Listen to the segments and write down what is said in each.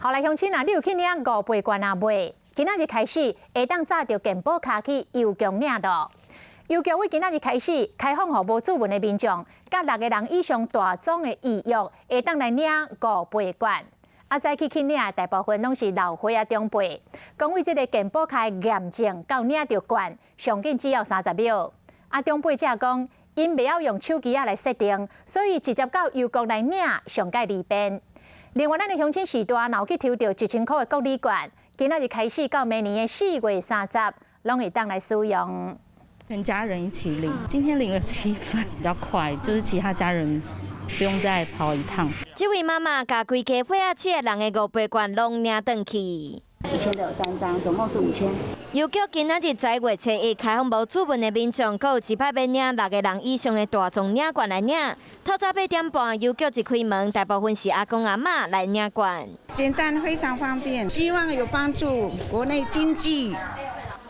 好來，鄉親啊，你有去領五倍券啊未？今仔日開始會當紮著健保卡去郵局領囉。郵局為今仔日開始開放予無主文的民眾，佮六个人以上大宗的預約，會當來領五倍券。啊，早起去領的大部分攏是老歲仔長輩。講為這个健保卡驗證到領著券，上緊只要30秒。啊，長輩者講，𪜶袂曉用手機仔來設定，所以直接到郵局來領上蓋利便。另外，咱的鄉親序大，若有去抽著1000箍的國旅券，今仔日開始到明年的4月30，攏會當來使用。全家人一起領，今天領了7份，比較快，就是其他家人不用再跑一趟。這位媽媽共規家伙仔七个人的五倍券攏領轉去。以前都有三張，總共是5000。郵局今仔日10月初一開放無主文的民眾，閣有一擺欲領六个人以上的大宗領券來領。透早8點半，郵局一開門，大部分是阿公阿嬤來領券。簡單，非常方便，希望有幫助國內經濟。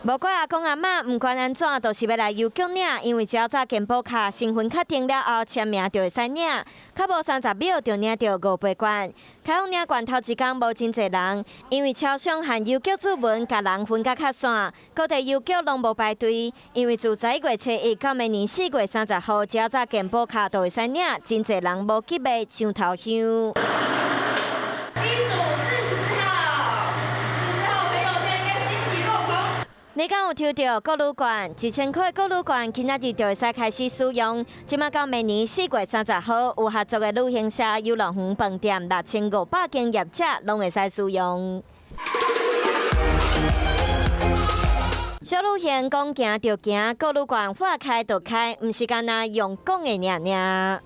無怪阿公阿嬤，毋管按怎，都是欲來郵局領，因為只要紮健保卡，身份確定了後，簽名就會使領，較無30秒就領著五倍券。開放領券頭一工無真濟人，因為超商和郵局主文共人分甲較散，各地郵局攏無排隊，因為自11月初一到明年4月30號，只要紮健保卡就會使領，真濟人無急欲搶頭香。一組40號，40號朋友現在應該欣喜若狂。你敢有抽著國旅券？1000塊國旅券，今仔日就會使開始使用。這馬到明年4月30號，有合作的旅行社、遊樂園、飯店6500間業者，攏會使使用。小旅行講行就行，國旅券話開就開，毋是干焦用講的爾爾。